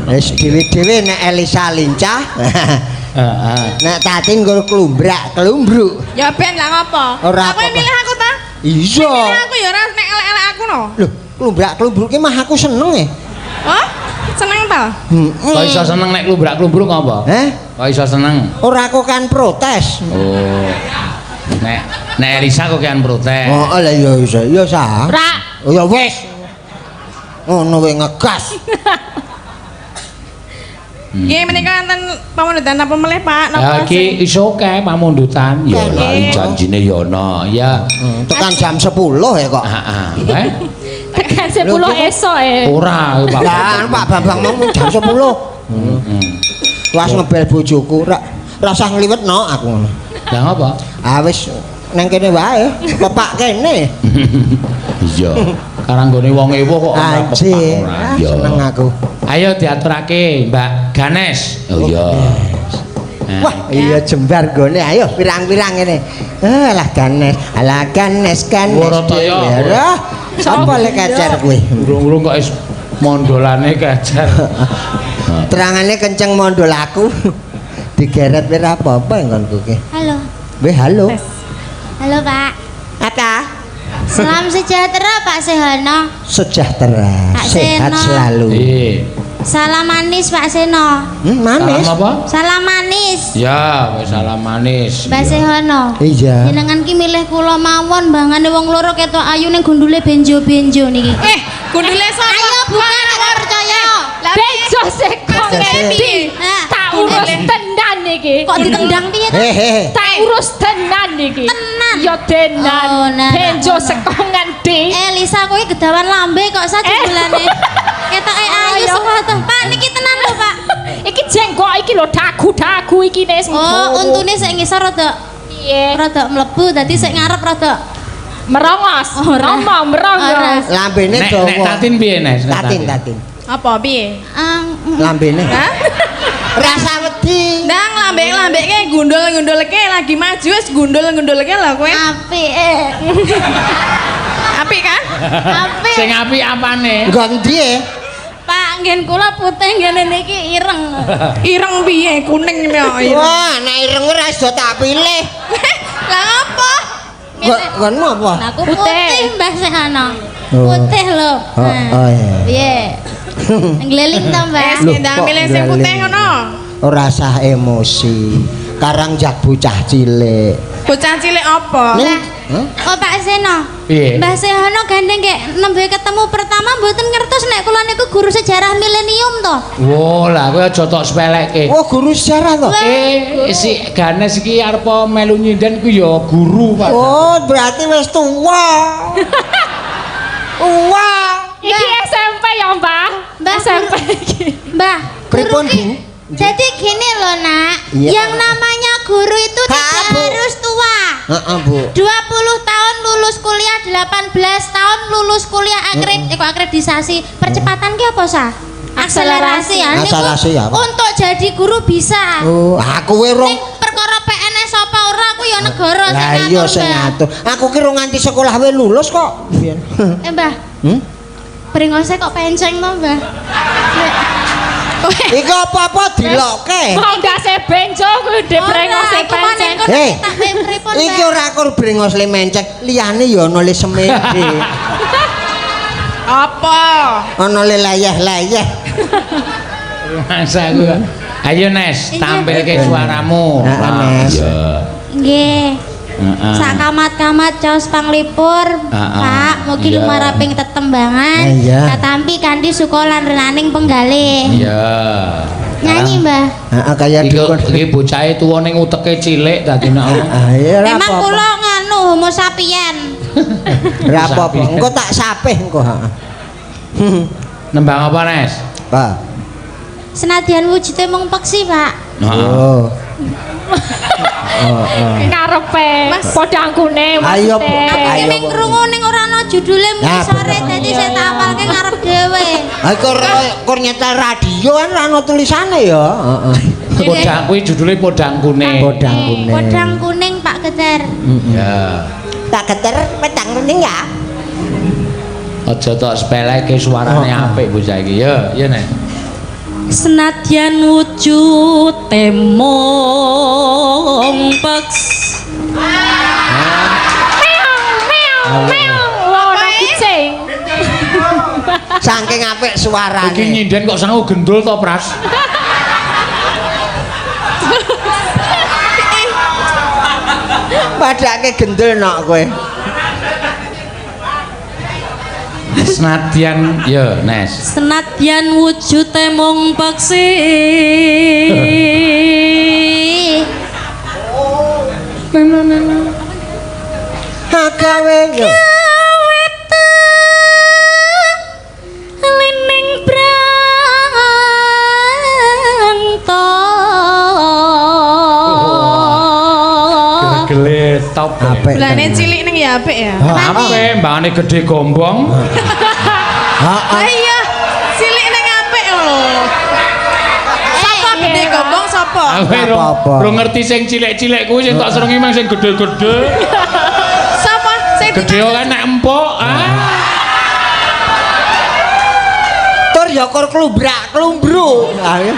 Wis dhewe-dhewe nek Elisa lincah. Heeh. Nek Tatin nggo klumbrak, klumbruk. Ya ben lah ngopo? Ora Aku yang apa-apa. milih aku ta? Iya. Milih aku ya ora nek elek-elek aku no. Loh, klumbrak klumbruk ki mah aku seneng e. Oh? Seneng ta? Heeh. Kok iso seneng nek klumbrak-klumbruk apa? Heh? Kok iso seneng? Ora aku kan protes. Oh. Nek nek Elisa kok kian protes. Oh, lah iya iso. Iya sah. Ora. Oh ya wis. Ngono wae ngegas. Nggih menika wonten pamundutan apa melih, Pak? Ya Napa iki iso kae pamundutan. Ya Oke. lah janjine ya ana. Ya. Tekan jam 10 ya kok. Heeh. Eh? Tekan 10 Lho, esok e. Ora Pak. Lah Pak Bambang mau jam 10. Heeh. Tuas ngebel bojoku ra rasah ngliwetno aku ngono. Lah ngapa? Ah wis nang kene wae, pepak kene. Iya. Karang nggone wong ewo kok ora pepak Anjir, ora. ah, Iya. seneng aku. Ayo diaturake Mbak Ganes. Oh iya. Nah, Wah, iya jembar gone. Ayo pirang-pirang ngene. Ah, lah Ganes, alah Ganes, Ganes. Warataya. Dhewe. Sapa lek kecer kuwi? Urung-urung kok wis mondolane kecer. Terangane kenceng mondol aku. Digeret wis ora apa-apa nggonku ki. Halo. Weh, halo. Halo, Pak. Apa? Salam sejahtera, Pak Sehono. Sejahtera, Pak sehat Seno. selalu. Iya. Salam manis, Pak Seno. Manis. Salam apa? Salam manis. Ya, wis salam manis. Mbak Iya. Sehono. Iya. Jenengan ki milih kula mawon bangane wong loro ketok ayu ning gundule benjo-benjo niki. Eh, gundule sapa? Ayo bukan ora percaya. Lah piye? Bejo seko ngendi? Nah, Tak urus tenan iki. kok ditendang piye to? Hehehe. Tak urus tenan iki. Tenan. Ya tenan. Oh, nah, Benjo nah, seko ngendi? Eh Lisa kowe gedawan lambe kok sa jebulane. Ketoke ayu Ayo. saka to. Pak niki tenan lho, Pak. Iki jenggok iki lho dagu-dagu iki nek Oh, untune sik ngisor rada piye? rada mlebu dadi sik ngarep rada Merongos. Ora. Ngomong merongos. Lambene Nek dawa. nek Tatin piye, Nes? Nek Tatin, tatin. Apa piye? Lambene. Hah? Rasa wedi. Ndang lambek-lambeke gundul-gundulke lagi maju wis gundul-gundulke lho kowe. Apik. Eh. Apik kan? Apik. Sing apik apane? Nggon ndi e? Pak, nggen kula putih ngene niki ireng. Ireng piye? Kuning yo ireng. Wah, nek ireng ora iso tak pilih. Lah ngapa? Nggonmu apa? Nah, aku Putih. putih Mbah Sehana. Oh. Putih lho. Oh, oh, iya. Piye? Ngeliling to, Mbah? Wis Loh, ndang kok milih sing putih ngeliling? ngono. Ora sah emosi. Karang jak bocah cilik. Bocah cilik apa? Ning, Hah? Oh, Pak Seno. Piye? Mbah Sehono gandeng kek nembe ketemu pertama mboten ngertos nek kula niku guru sejarah milenium to. Wo, lah kowe aja tok sepelekke. Oh, guru sejarah to? Eh, si Ganes iki arep melu nyinden ku ya guru, Pak. Oh, berarti wis tuwa. Tuwa. Iki SMP ya, Mbah? Mbah, SMP iki. Mbah, Pripun, guru ki- Bu? Jadi gini loh, Nak. Iya. Yang namanya guru itu Ha, tidak Bu. harus tua. Heeh, Bu. 20 tahun lulus kuliah, 18 tahun lulus kuliah kok akreditasi. Percepatan ki apa sah? Akselerasi ya. Niku Akselerasi ya, apa? Untuk jadi guru bisa. Oh, aku we rong Ning perkara PNS apa ora aku ya negara sing Lah iya ngatur, sing Mbah. ngatur. Aku ki rong nganti sekolah we lulus kok. Biyen. Eh, Mbah, Hmm? brengose kok penceng to, Mbah? Iki apa-apa dilokke. Mau ndase benjo kuwi ndek brengose Ora, iku mau penceng. ning kono Hei. tak pripun, Iki Mbah? ora kur brengos le menceng, liyane ya ana le semende. Apa? Ana le layeh-layeh. Masa aku. Ayo Nes, Iya. tampilke suaramu. Heeh, Nes. Iya. Nggih. Heeh. Sak kamat-kamat caos panglipur, Heeh. Pak, mugi Iya. lumaraping tetembangan, Iya. katampi kanthi suka lan renaning penggalih. Iya. Nyanyi, Mbah. Heeh, kaya Iki dukun. iki bocahe tuwa ning uteke cilik dadi nek Ah, iya ora Memang apa-apa. kula nganu homo sapien. Ora apa-apa. Engko tak sapih engko, heeh. Nembang apa, Nes? Pak. Senadyan wujude mung peksi, Pak. Heeh. Oh. Oh, oh. Ngarepe podang kuning Ayo, maksudnya. Aku ki Ayo, mung Bu. krungu ning ora ana judule Nah, sore bener. dadi saya tak apalke ngarep dhewe. Ah, kur nyetel radio kan ora ana tulisane ya. Heeh. Podang kuwi judule Podang Kuning. Podang kuning. Podang kuning Pak Geter. Ya. Tak geter pedang kuning ya. Aja tok sepeleke suarane Oh, oh. apik bocah iki. Ya, ya Nes. Senadyan wujud mung peks. Meong meong meong. Ora kucing. Saking apik suarane. Iki nyinden kok sangu gendul to, Pras? Padake gendul nok kowe. Senadyan ya, Nes. Senadyan wujud mung peksi. Gawe yo. Lining brangta. Gele top. Apik. Bulane cilik ning ya apik ya. Apik, mbangane gede gombong. Heeh. Lah iya, cilik ning apik lho. Sapa gede gombong sapa? Aku Apa-apa. ro ngerti sing cilik-cilik kuwi sing tak serengi mang sing gede-gede. Sapa sing Gede ora nek empuk, ah. Tur ya kur klubrak klumbruk. Ayo.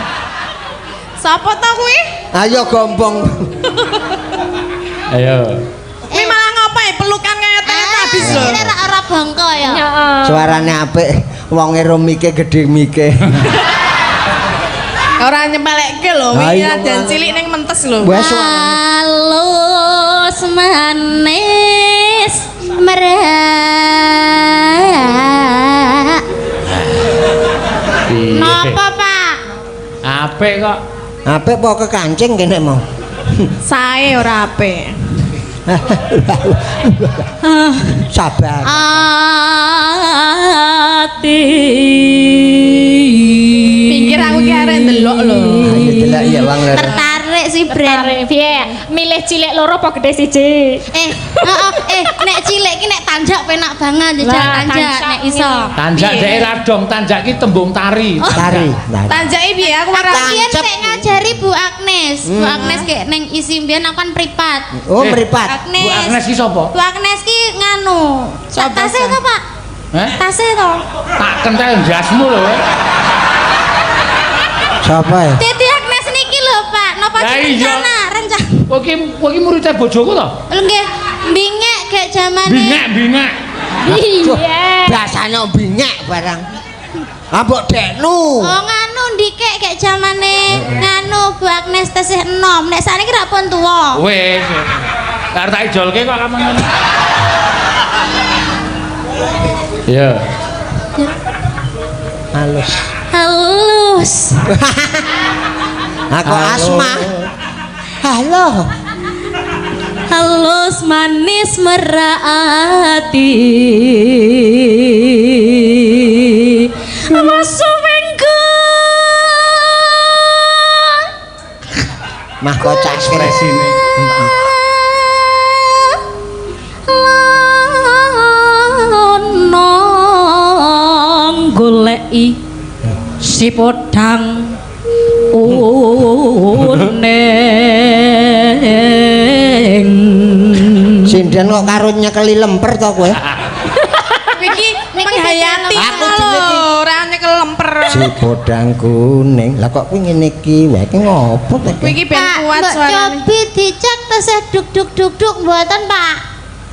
Sapa to kuwi? Ayo gombong. Ayo. Kuwi malah ngopo ya pelukan kaya Teletubbies lho. Ini ora ora bangka ya. Heeh. Suarane apik, wonge ro mike gedhe mike. Ora nyepelekke lho, Ah, wingi iya, dan malah. cilik ning mentes lho. Wes suarane. Halus manis Merak. Piye? Napa, Pak? Apik kok. Apik apa kekancing kene mau? Sae ora apik. Sabar. Ati. Pinggir aku ki arek ndelok lho. Ayo delok ya wong loro. Tertarik sih, Bren. Tertarik piye? Milih cilik loro apa gede siji? Heeh, nek cilik ki nek tanjak penak banget jajal Lah, tanjak tanjak nek iso. Tanjak Piye? dhek ra dong, tanjak ki tembung tari. Tari. Tari. Tanjake piye aku ora Aku biyen Tancep. sik ngajari Bu Agnes. Bu Agnes kayak neng isi mbiyen aku kan pripat. Oh, mripat. Agnes. Bu Agnes ki sapa? Bu Agnes ki nganu. Sapa, Tase Sa? to, Pak? Heh? Tase to. Tak kentel ndasmu lho. Sapa ya? Dadi Agnes niki lho, Pak. Napa Lah sih iya. rencana? Rencana. Kowe ki muridé bojoku to? Lho nggih, bingek gek jamane. Bingek, bingek. Iya. Biasane bingek barang. Ah mbok deknu. Oh nganu ndikek gek jamane nganu Bu Agnes tesih enom. Nek sakniki rak pun tuwa. Wis. Arep tak ijolke kok kamu ngono. Iya. Halus. Halus. Aku Halo. asma. Halo. Halus manis merati. Masuwenggo. Mah kocak Ekspresine. Lono goleki si podang uning. Sinden kok karo nyekeli lemper to kowe? Iki menghayati Aku lho, jenenge ora nyekel lemper. Si podang kuning. Lah kok kuwi ngene iki? Wae iki ngopo to? Kuwi iki ben Pak, kuat mbok suarane. cobi dicek tesih duk duk duk duk mboten, Pak.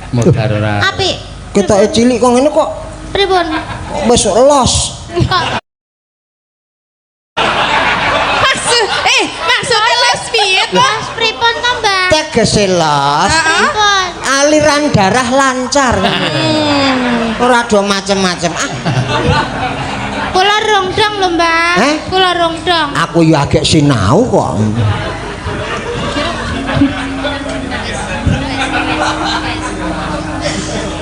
Modar ora. Apik. Ketoke cilik kok ngene kok Pripun? wis los. Kok Maksud maksudnya les piye to? Mas pripun to, Mbak? Tegese los. Pripun? Aliran darah lancar. Ora do macem-macem. Ah, Kula rongdong lho, Mbak. Eh? Kula rongdong. aku ya agek sinau kok.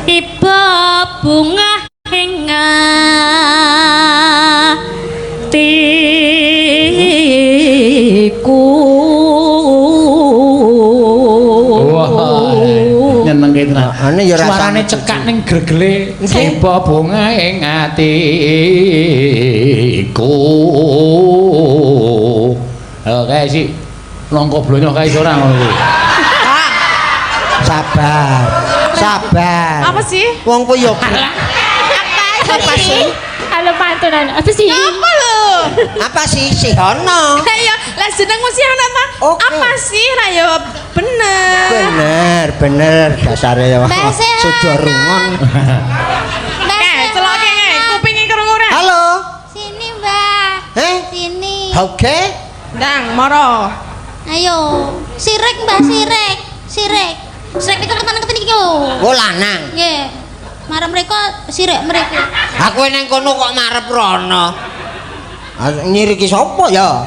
Iba bunga ing atiku. Wah, nyenengke tenan. Ane ya rasane Suarane cekak ning gregele iba bunga ing atiku. Oh, kae si nongko blonyo kae iso ora ngono kuwi. Ah, Sabar. Sabar. apa sih? Wong kuwi ya Apa sih? Halo pantunan. Apa sih? Apa lho? Apa sih Sihono? Ayo, lah jenengmu Sihono ta? Oke. Apa sih ra yo bener. Bener, bener dasare ya. Mbak Sehono. Sudah rungon. Mbak Eh, celoke nge, kupinge krungu ora? Halo. Sini, Mbak. Eh? Sini. Oke. Ndang, moro. Ayo. Sirik, Mbak, sirik. Sirik. Sirik niku ketan-ketan iki lho. Oh lanang. Nggih. Marang mriko sirik mriki. Aku nang kono kok marep rono. Ah, nyiriki sapa ya?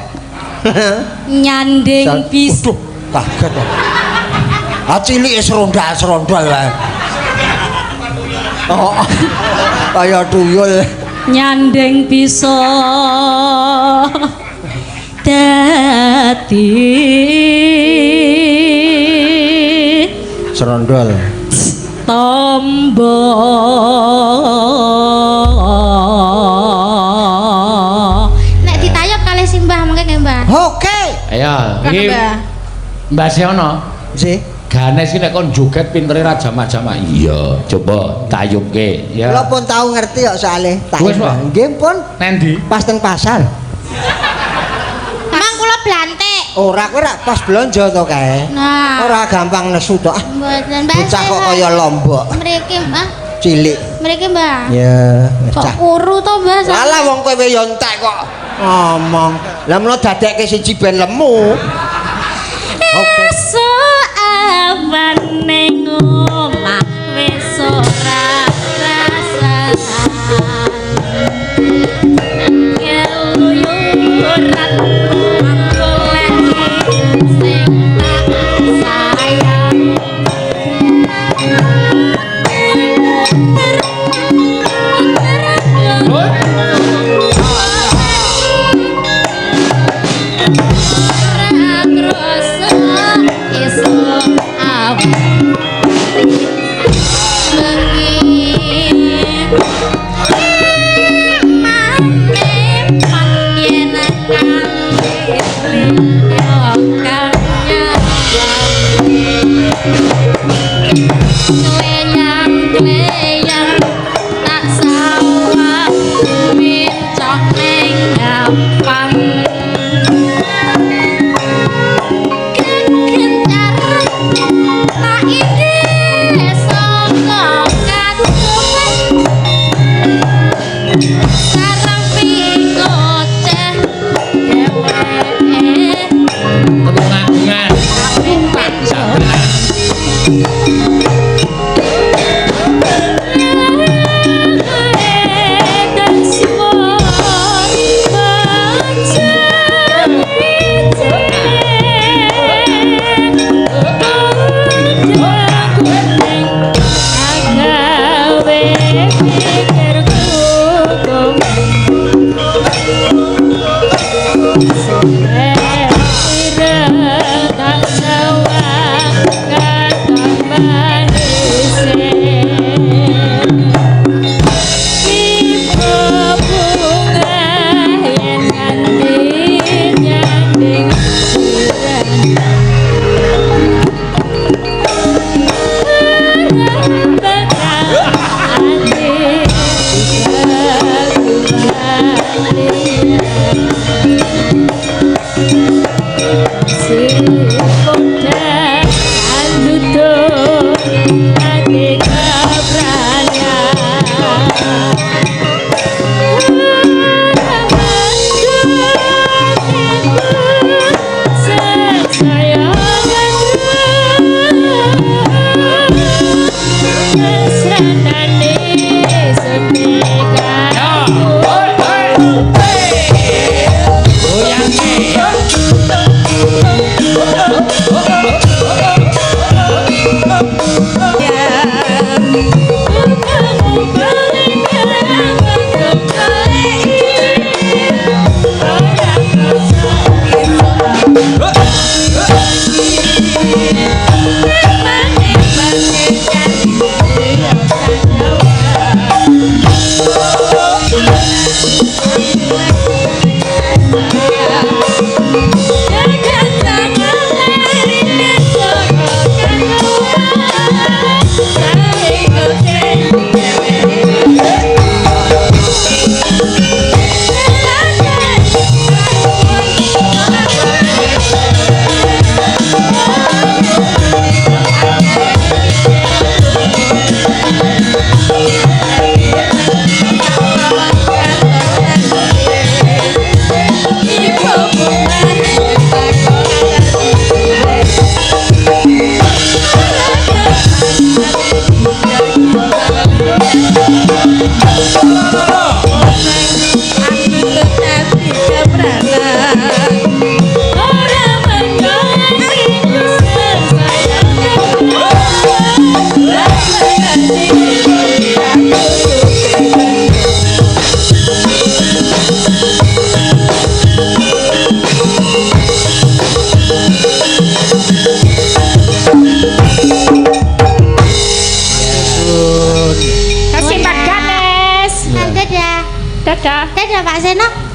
Nyanding bis. Waduh, kaget. Ah cilike serondal-serondol wae. Oh, kaya tuyul. Nyanding bisa dadi Serondol. tombo. Nek ditayop kalih simbah mengke nggih, Mbah. Oke. Ayo, Kan, iki Mbah. Mbak Sehono. Sih. Ganes iki nek kon joget pintere ra jamak-jamak. Iya, coba tayubke ya. Kula pun tau ngerti kok soalé. Tak Wis, Pak. nggih pun Nendi? pas teng pasar. Mang kula blantik. Ora kowe ora pas blonjo to kae. Nah. Ora gampang nesu to. Ah, Mboten, Mbak. bocah kok kaya lombok Mriki, Mbah. cilik. Mriki, Mbah. Ya, Kok bocah. kuru to, Mbah? Alah wong kowe yo entek kok ngomong. Lah mula dadekke siji ben lemu. Oke. Esuk awan ning omah wis ora rasan. Keluyuran goleki sing tak sayang. Ora krasa iso awan bengi. Mane pan yen nganti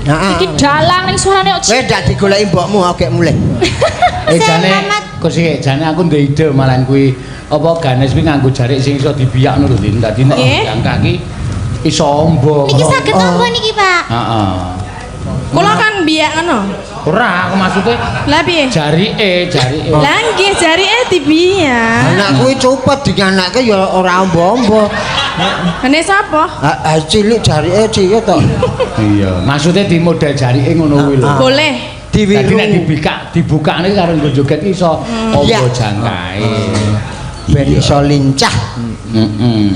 Heeh. Iki dalang ning suarane kok Kowe ndak digoleki mbokmu agek mulih. Eh jane Selamat. kok sih jane aku ndek ide malah kuwi apa Ganes kuwi nganggo jarik sing iso dibiyakno lho Din. Dadi nek Nggih. jangkah ki iso ombo. Niki saged apa niki, Pak? Heeh. Kula kan biyak ngono. Ora, aku maksudnya Lah piye? jarike, jarike. Lah nggih jarike dibiyak. Anak kuwi copot dinganake ya ora ombo-ombo. Gane sapa? Ah, ah, cilik jarike cilik to. Iya, maksudnya di model jarike ngono kuwi lho. Boleh. Dadi nek Diwiru dibikak, dibukakne karo nggo joget ki iso ombo Iya. jangkae. Ben iso lincah. Heeh.